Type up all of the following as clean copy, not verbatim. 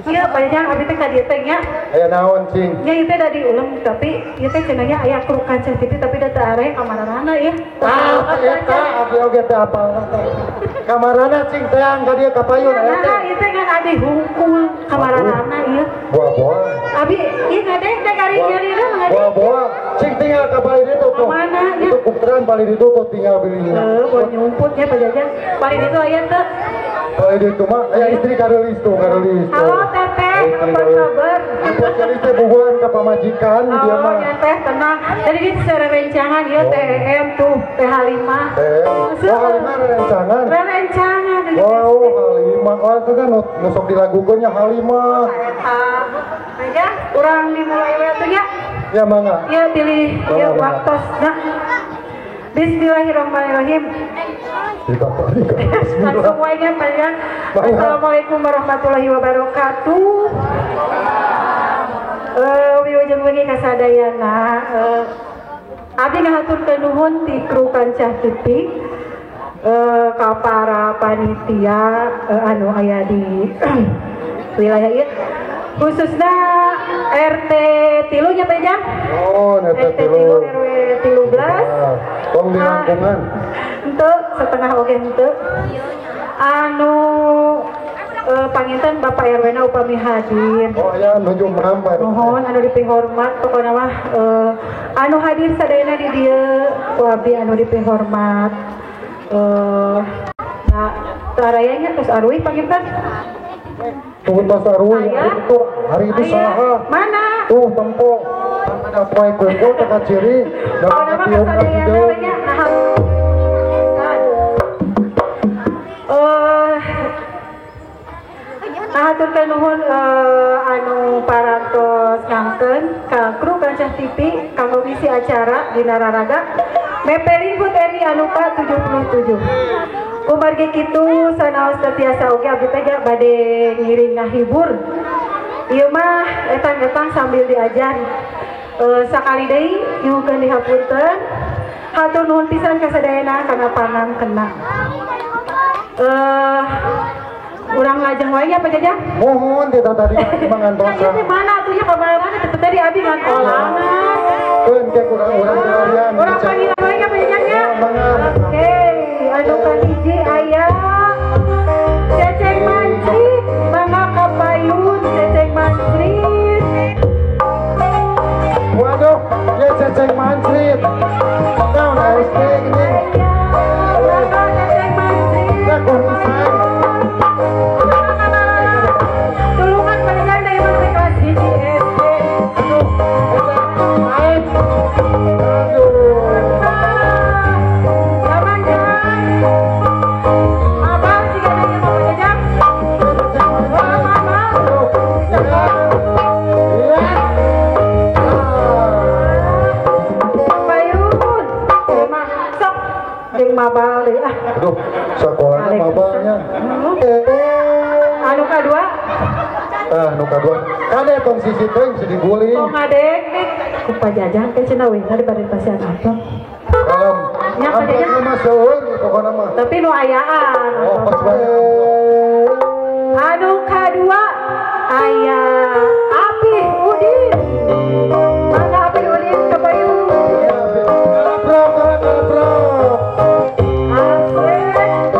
Iya, Pak Jajang abdi teh ka dieu teh nya. Aya naon cing? Nya ieu teh da diulem tapi ieu teh cenah nya aya kru kancah TV tapi da teu areh kamarana ya. Ah, eta abdi oge teh apalna teh. Kamarana cing teang ka dieu ka payun aya teh. Nah, ieu teh ngan abdi hungkul kamarana ieu. Boa-boa. Abi ieu ngadeng teh gari nyalira mah ngadeng. Boa-boa. Cing tinggal ka bali ditu tuh. Mana nya? Itu kuperan bali ditu tuh tinggal beli. Heuh, boa nyumput nya Pak Jajang. Bali ditu aya teu? Bali ditu mah aya istri kareulis tuh, kareulis. Halo Teteh, apa kabar? Jadi teh bubuhan ka pamajikan dia mah. Oh, nya teh tenang. Jadi di rerencangan ieu TEM tuh TH5. Oh, H5 rerencangan. Rerencangan. Oh, H5. Oh, itu kan nu sok dilagukeun nya H5. Eta. Aja urang dimulai we atuh nya. Ya mangga. Ieu pilih ieu waktosna. Bismillahirrahmanirrahim. Langsung wae nya Pak Jajang. Assalamualaikum warahmatullahi wabarakatuh. Wilujeng wengi kasadayana. Abdi ngahaturkeun nuhun ti kru Kancah TV ka para panitia anu aya di wilayah ieu khususna RT 3 nya Pak Jajang. Oh, RT 3 RW 13. Tong di langkungan. Henteu setengah oge henteu. Anu panginten Bapak RW na upami hadir. Oh ya nuju mampat. Nuhun anu dipihormat pokona mah anu hadir sadayana di dieu ku abdi anu dipihormat. Nah, taraya nya tos aruih panginten. Tuh tos aruih itu hari itu saha? Mana? Tuh tempo. Ada poe kumpul teka ciri da pokona mah kasadayana we nya. Nah. Haturkeun nuhun anu parantos ngangkeun ka kru Kancah TV kanggo ngisi acara dina raraga Mepeling HUT RI anu ka-77. Kumargi kitu sanaos teu tiasa oge abdi teh bade ngiring ngahibur. Ieu mah etang-etang sambil diajar. Sakali deui nyuhunkeun dihapunten. Hatur nuhun pisan ka sadayana kana pangangkenna. Urang lajeng wae nya Pak Jajang? Mohon teh tadi mangantosan. Nah, ieu mana atuh nya kamarana teh tadi abi ngan olangan. Keun ke urang urang Urang panggilan wae nya Pak Jajang nya. Oke, anu kahiji aya Ceceng Mancrit, mangga ka payun Ceceng Mancrit. Waduh, ya Ceceng Mancrit. Naon SD gini. Mangga Ceceng Mancrit. Ya kumisan. Tulungan Pak Jajang da ieu mah kelas 1 SD. Aduh, eta naik. Aduh. Zaman Jang. Abang jika nanya mau Pak Jajang. Wah, mama. Aduh. Ya. Ya. Payun. Mah sok jeung mabal deui ah. Aduh, sakolana mabalnya. Anu kadua? Ah, nu kadua. Kade tong sisi teuing si diguling. Tong ngadek nih. Ku Pak Jajang teh cenah we tadi bade pasian apa? Kalem. Nya Pak Jajang mah seueur pokona mah. Tapi nu ayaan. Oh, pas banget. Anu kadua aya Api Udin. Mangga Api Udin ka payun. Kalaprok, kalaprok. Asik. Mangga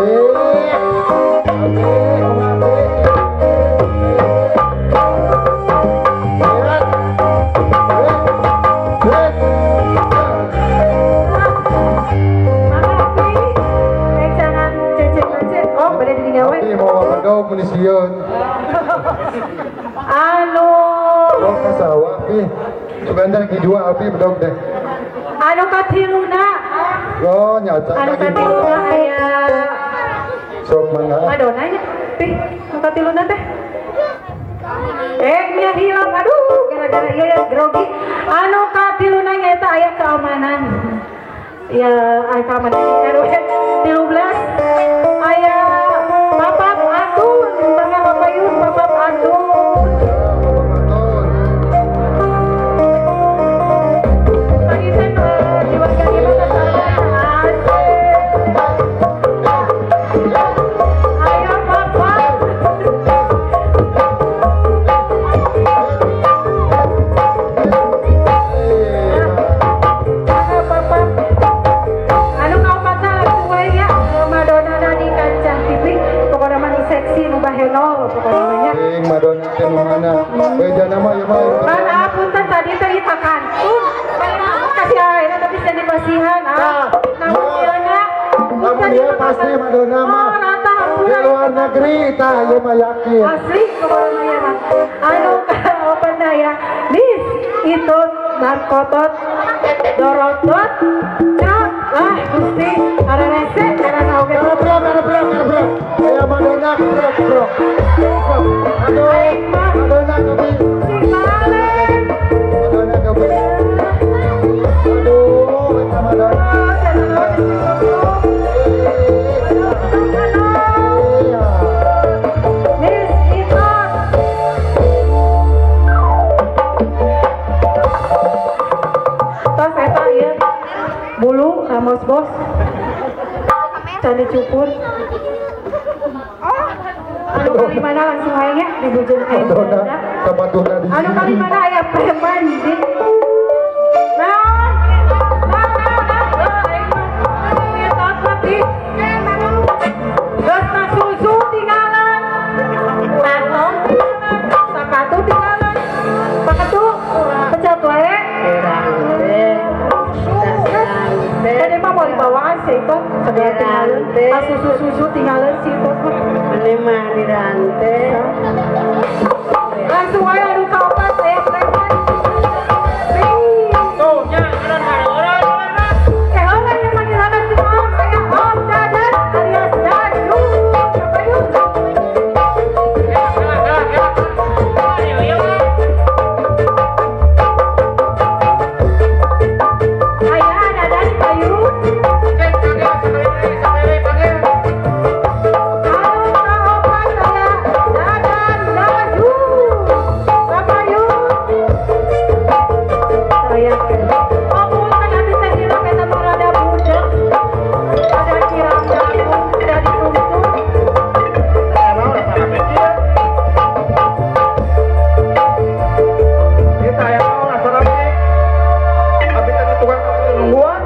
Api. Rencangan Ceceng Mancrit. Oh, bade di dinya we. Abi mau bedog mun sieun. Anu Oh, ka sawah pi. Sugan teh dua abi bedog teh. Anu katiluna. Oh, nyaca Anu katiluna aya sok mangga. Madonna nya. Pi, anu katiluna teh. Nya hilang. Aduh, gara-gara ieu ya grogi. Anu katiluna nya eta aya keamanan. Ya, aya keamanan RW 13 aya Bapak Atun, mangga Bapak Yun, Bapak Atun. Panginten di warga ieu mah asik. Ayo Bapak. Asli tah ieu mah yakin. Asli kumaha mah. Anu kaopatna ya. Nis itut markotot dorotot crot. Ah Gusti ararese karana oge. Karena aya Madonna krok. Aduh, Madonna kopi. Si balik. Madonna kopi. Aduh, eta Madonna. Nis itut. Tos eta ieu. Bulu ramos bos. Can dicukur. Anu kalimana langsung aja nya dibujung aing. Anu kalimana aya preman di. Nah, nah, nah, aing mah. Eta mah di. Geus mah susu tinggalan. Kantong tinggalan, sepatu tinggalan. Pakatu pecat wae. Tadi mah mau dibawaan sih itu segala tinggalan. Pas susu-susu tinggalan sih itu. Ini mah dirante. Langsung aja anu kaopat aya preman. Tuh nya orang Eh orang yang panggilan si Om aya Om Dadan alias Dadu. Siapa yuk? Aya Dadan payun. Anu kaopat aya Dadan Dadu. Siapa yuk? Saya oh punten abdi teh hilap eta mah rada budeg. Rada kirang jagung, rada dituntun. Kita yang mau asarame. Abi tadi tukang nungguan.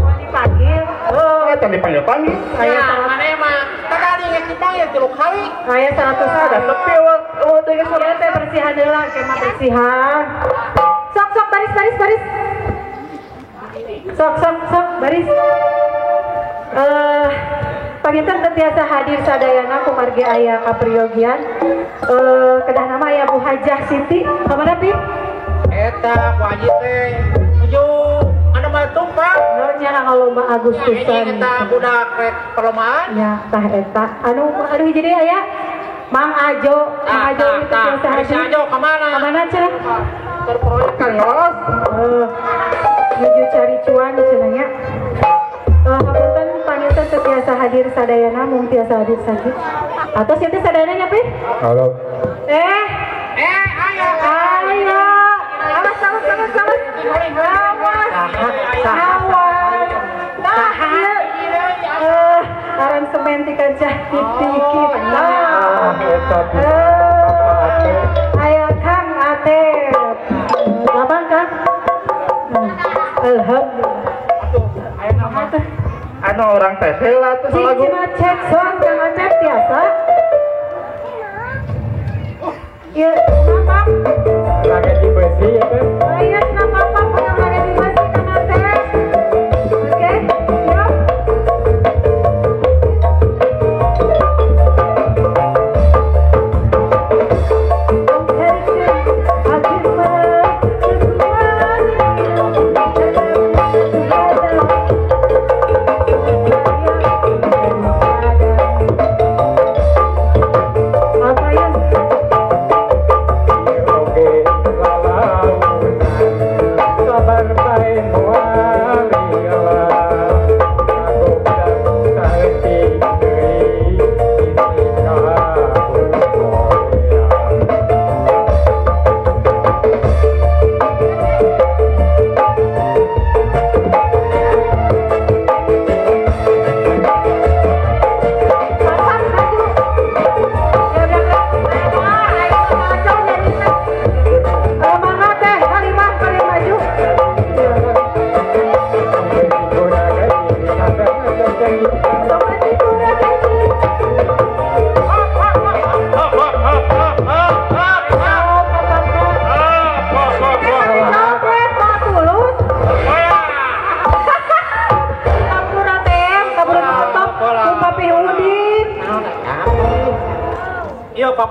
Mau dipanggil. Oh, eta dipanggil-panggil. Saya mana emang sekali geus dipanggil 3 kali. Saya 100 Ada sepi teh geus Ieu teh bersihan heula, kemah bersihan. Sok sok baris baris baris. Sok sok sok baris. Panginten teu tiasa hadir sadayana kumargi aya kapriyogian. Kedah nama aya Bu Hajah Siti. Ka mana Pi? Eta Bu Haji teh nuju anu mah tumpang. Oh nya ngalomba Agustusan. Eta budak rek perlombaan. Ya tah eta. Anu anu hiji deui aya Mang Ajo. Mang Ajo itu tiasa Si hadir. Ajo ka mana? Ka mana cenah? Terproyek kan lolos. Nuju cari cuan cenah nya. Hapunten panginten teu tiasa hadir sadayana mung tiasa hadir saja. Atos ieu teh sadayana nya Pi? Halo. Aya. Aya. Awas awas awas awas. Awas. Awas. Tah ieu. Aransemen ti kancah TV kita. Ah, eta Aya Kang Atep. Abang Kang. Alhamdulillah. Aya nama teh. Anu orang teh heula teh lagu. Cing cek soang Kang Atep tiasa. Ieu kenapa? Lagi di besi ya teh. Oh iya kenapa Pak punya lagi di besi Kang Atep. Oke, siap. Oke, lalau.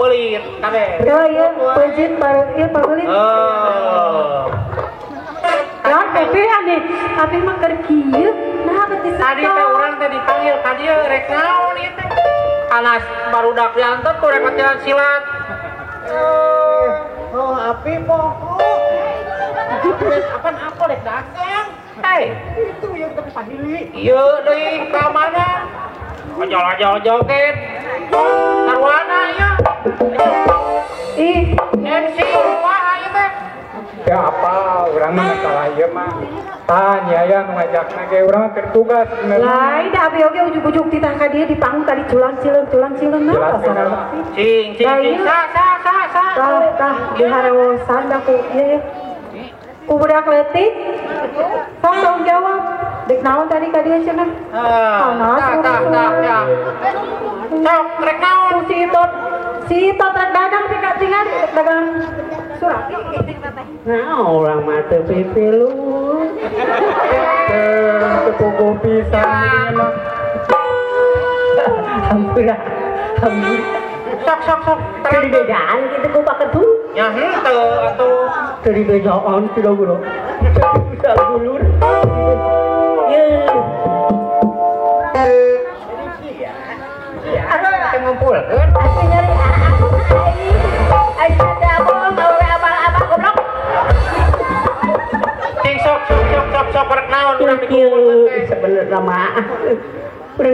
Pabeulit kabeh. Oh iya, peuncit ieu pabeulit. Oh. Lah tapi aneh, tapi mah keur kieu. Nah, beuti tadi teh urang teh dipanggil ka dieu rek naon ieu teh. Anas barudak diantar ku rek latihan silat. Oh, api poho. Apaan apa rek dagang? Hei, itu yang tapi pahili. Ieu deui ka mana? Ojol-ojol joget. Sarwana ieu. Ih, MC kumaha ieu teh? Ya apa, urang mah masalah ieu mah. Tah nya nu ngajakna ge urang mah keur tugas sebenarnya. Lain da abi oge ujug-ujug titah ka dieu di panggung tadi culang cileung naon salah. Cing cing cing sa sa sa sa. Tah tah diharewosan da ku ieu. Ku budak leutik. Sok tanggung jawab. Dek naon tadi ka dieu cenah? Ah, tah tah tah. Sok rek naon? Si Itot rek dagang tinggal tinggal rek dagang surat. Nah, orang mah teu pipilu. Teu puguh pisan mah. Hampura. Hampura. Sok sok sok. Teu dibejaan kitu ku Pak Ketu. Ya henteu atuh. Teu dibejaan tidak guru. Bisa gulur. Ye. Teu ngumpulkeun. Aku nyari aku aing. Aing teh apa abang-abang goblok. Cing sok sok sok sok sok rek naon urang dikumpulkeun teh. Sebenarnya mah urang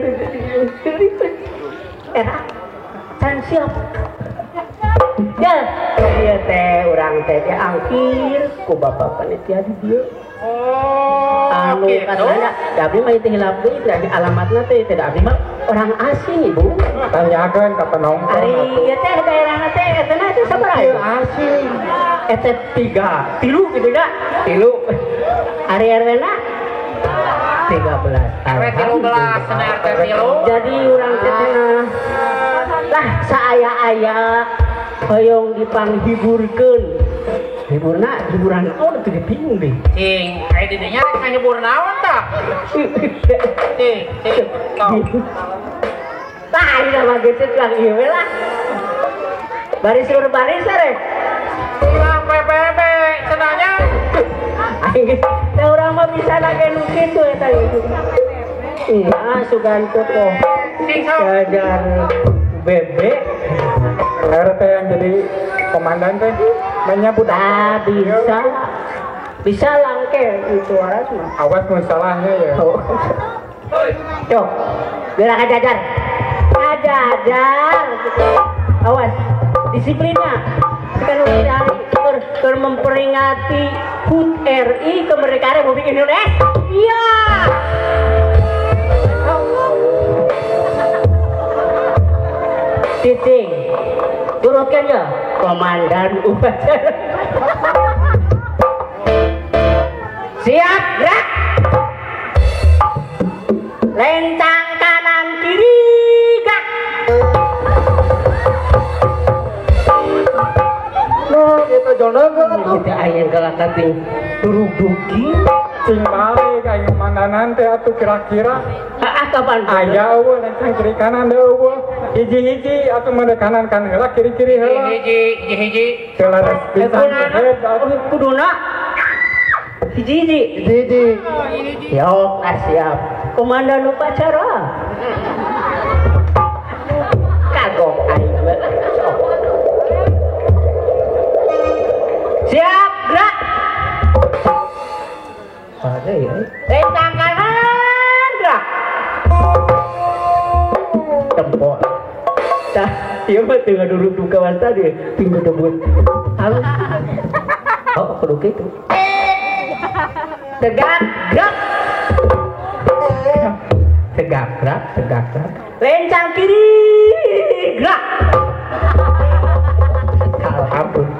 era can siap. Ya, ieu teh urang teh diangkir ku bapak panitia di dieu. Oh, anu katanya, da abdi mah teh hilap deui teh alamatna teh teh abdi mah orang asing ibu. Tanyakeun ka penonton. Ari ieu teh daerahna teh eta na teh sabaraha? Ieu asing. Eta 3, 3 gitu da. 3. Ari RW na 13. RW 13 cenah RT 3. Jadi urang teh lah saaya-aya hoyong dipanghiburkeun. Hiburna hiburan naon teu bingung deh. Cing, aya di dinya rek ngahibur naon tah? Cing, cing, tong. Tah ieu mah geus lang ieu we lah. Baris lur baris rek. Ulah PBB cenahnya. Aing geus teh urang mah bisa lage nu kitu eta ieu. Iya, sugan teh. Cing sok. Jajar BB. RT yang jadi komandan teh menyebut ah, bisa bisa langke itu aras mah. Awas masalahnya ya. Oh. Cok, gerak ajajar. Ajajar. Awas, disiplinnya. Sekarang hari ker memperingati HUT RI kemerdekaan Republik Indonesia. Iya. Titik. Turutkan ya, komandan upacara. Siap, gerak. Lencang kanan kiri, gerak. Loh, kita jodoh kan tuh. Kita ayang kalakating turug-dugi. Cing balik aing komandanan teh atuh kira-kira. Ah, kapan? Aya eueuh lencang kiri kanan deui eueuh. Hiji-hiji atuh mah kanan kan heula kiri-kiri heula. Hiji hiji. Teu laras pisan kuduna. Hiji-hiji. Hiji-hiji. Yok, siap. Komandan upacara. Kagok aing. Siap, gerak. Ada ya. Lencang kanan, gerak. Tempok. Tah, ieu mah teu ngaduruk duka wasta tadi, tinggal debut. Halus. Oh, kudu kitu. Tegak, gerak. Tegak, gerak, tegak, gerak. Lencang kiri, gerak. Alhamdulillah.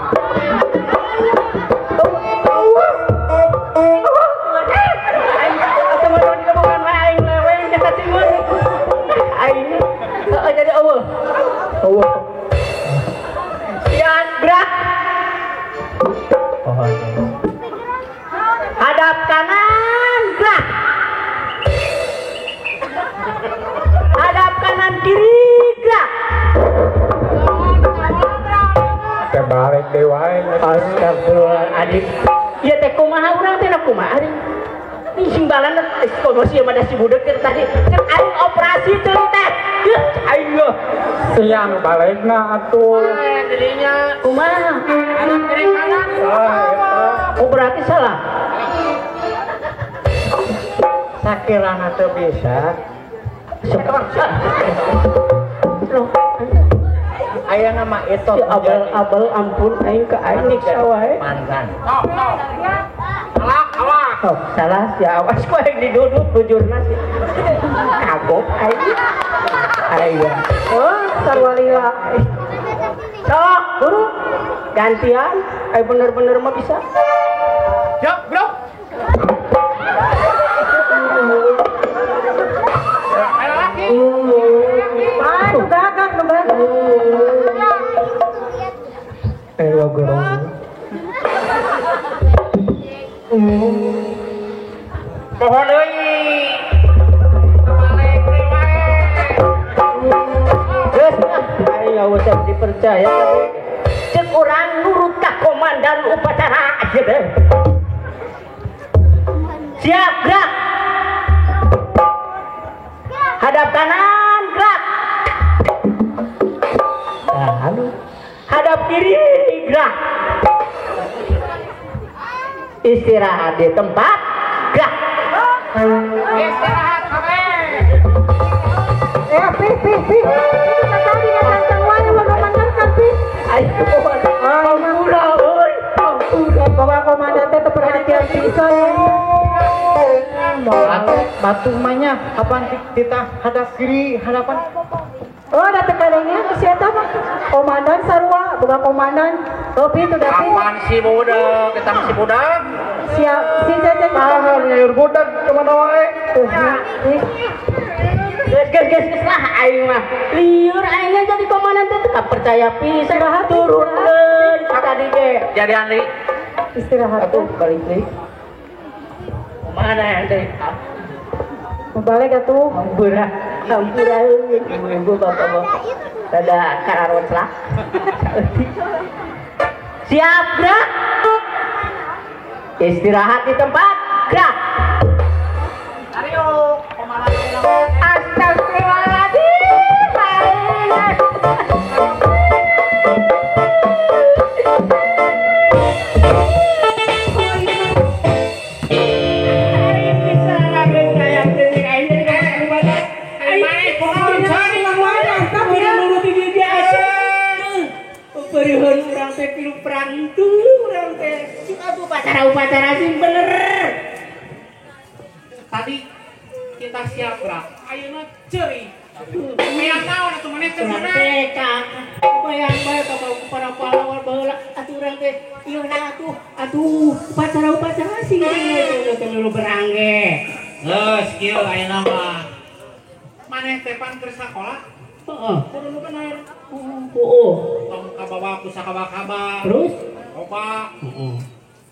Jadi Allah. Allah. Siap, gerak. Oh, hadap kanan, gerak. Hadap kanan kiri, gerak. Balik deui wae. Astagfirullahaladzim. Ieu teh kumaha urang teh kumaha ari? Ih simbalan komo sia mah da si budak teh tadi. Cek aing operasi teh teh. Yeuh aing yeuh. Sia anu balegna atuh. Jadinya kumaha? Anak kiri kanan. Oh berarti salah. Sakirana teu bisa. Loh, aya nama itu si abal-abal ampun aing ka aing nyiksa wae. Mantan. Salah, awak. Oh, salah si awas ku aing diduduk bujurna sih. Kagok aing. Aing. Oh, sarua lila. Sok, guru. Gantian, aing bener-bener mah bisa. Siap, bro. Ah, nu gagak, nu gagak. Gerong. Pohon euy. Balik deui wae. Geus aing usah dipercaya. Cek urang nurut ka komandan upacara aja deh. Siap gerak. Hadap kanan gerak. Nah, aduh. Hadap kiri gerak. Istirahat di tempat gerak. Istirahat kabeh. Pi pi pi. Itu tadi ngacang wae komandan kan pi. Ayo ampura euy. Ampura bawa komandan teh perhatian pisan. Batu mah kapan kita hadap kiri hadapan. Oh, da teu kadangnya si eta mah. Komandan sarua, boga komandan. Oh, pi itu da pi. Kapan si budak, kita si budak. Siap, si Ceceng. Tahan nyaur budak kemana wae. Tuh, Geus geus geus lah aing mah. Liur aingnya jadi komandan teh teu percaya pisan. Turunkeun tadi ge. Jadi Andri istirahat. Atuh balik deui. Mana yang teh? Balik atuh. Hampura, hampura ibu-ibu bapak-bapak. Rada kararot lah. Siap gerak. Istirahat di tempat gerak. Ayo, komandan. Astagfirullahaladzim. Upacara sing bener. Tadi kita siap gerak. Ayeuna ceuri. Hayang naon atuh maneh teh teh bayang bae ka para pahlawan baheula atuh urang teh ieu na atuh aduh upacara-upacara sing bener teh nu berang ge. Geus kieu ayeuna mah. Maneh teh pan keur sakola? Heeh. Kudu nu bener. Heeh. Tong kabawa ku sakaba-kaba. Terus loba. Heeh.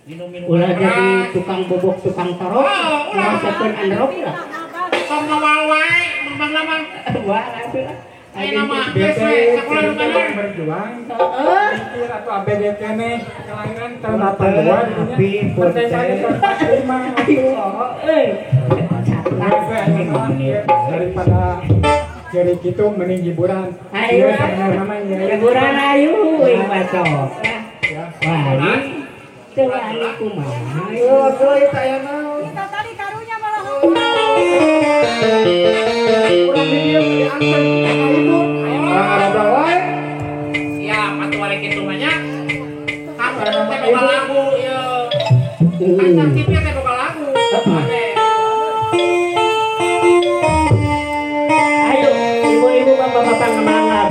Minum-minum ulah jadi tukang bobok tukang torok merasakan androk lah tong ngawal wae mambang lama wah atuh ayeuna mah geus we sakola nu bener berjuang heeh mikir atuh ABG keneh kelahiran tahun 82 tapi merdeka tahun 45 euy daripada jadi gitu mending hiburan. Ayo hiburan ayo ieu mah sok. Wah teu anu kumaha. Ayo deui teh naon. Kita tadi karunya malah. Urang di dieu diangkat ka ibu. Urang ngobrol wae. Siap atuh balik kitu mah nya. Kamu teh boga lagu ieu. Kancang TV teh boga lagu. Ayo ibu-ibu bapak-bapak ngemangat.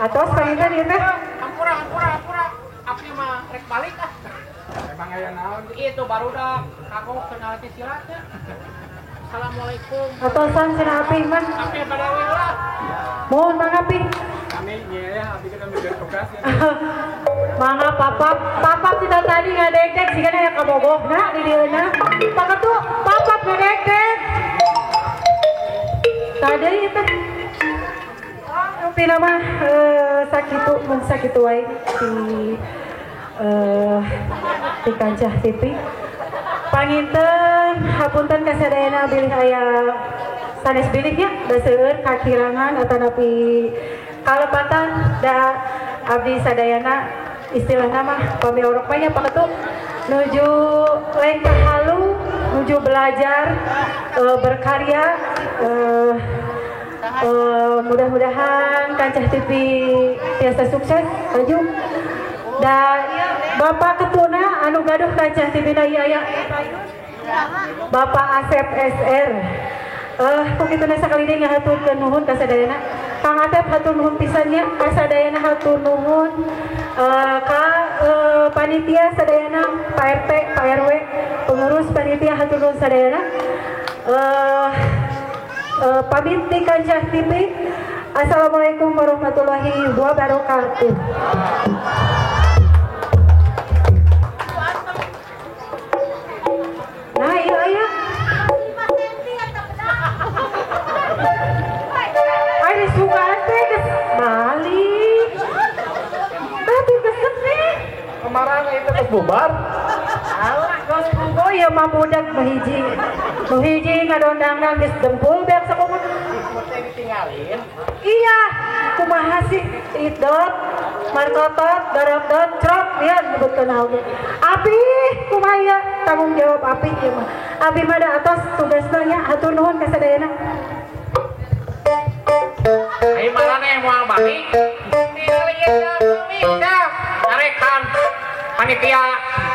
Atos panginten ieu teh. Hampura hampura hampura. Abdi mah rek balik ah. Emang aya naon? Itu barudak kagok kenal teh silat nya. Assalamualaikum. Atosan cenah Apih mah. Abdi bade we lah. Mohon mangga Pih. Kami nya abdi kita mikir tugas ya. Mangga papap, papap kita tadi ngadekdek sigana aya kabogohna di dieuna. Pak Ketua, papap ngadekdek. Tadi ieu teh. Rupina mah sakitu mun sakitu wae di kancah TV. Panginten hapunten kasadayana bilih aya sanes bilih nya da seueur kakirangan atanapi kalepatan da abdi sadayana istilahna mah pami orok mah nya Pak Ketua nuju lengkah halu nuju belajar berkarya mudah-mudahan kancah TV tiasa sukses maju da Bapak Ketuna anu gaduh kancah TV na ieu aya Bapak Asep SR. Ku kituna sakali deui ngahaturkeun nuhun ka sadayana. Kang Atep hatur nuhun pisan nya ka sadayana hatur nuhun ka panitia sadayana Pak RT, Pak RW, pengurus panitia hatur nuhun sadayana. Pamit di kancah TV. Assalamualaikum warahmatullahi wabarakatuh. Nah, iya iya. Ari suka teh geus balik. Tadi geus nih. Kemarin itu geus bubar. Alah, geus bubar ya mah budak nu hiji. Nu hiji ngadondangna geus dempul beak sakumaha. Ditinggalin. Iya, kumaha sih idot, martotot, dorokdot, crop, ya nyebutkeun oge. Abi kumaha ieu tanggung jawab abi ieu mah. Abi mah da atos tugasna nya hatur nuhun ka sadayana. Ayo maraneh moal balik. Ningali ieu leuwih nyarekan panitia.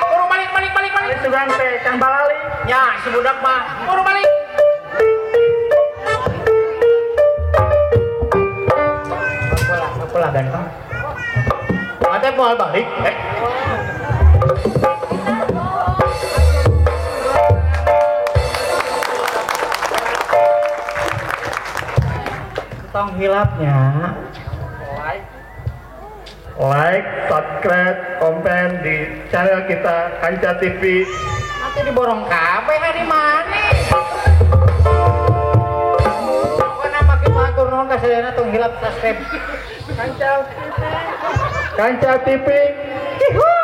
Buru balik balik balik balik. Sugan teh Kang Balali. Ya, si budak mah buru balik. Pola ganteng. Ate moal balik. Tong hilapnya. Like, subscribe, komen di channel kita Kancah TV. Nanti diborong kabeh hari mana? Pokoknya makin matur nuhun ka sadayana tong hilap subscribe. Kancah TV. Kancah TV. Cihuy.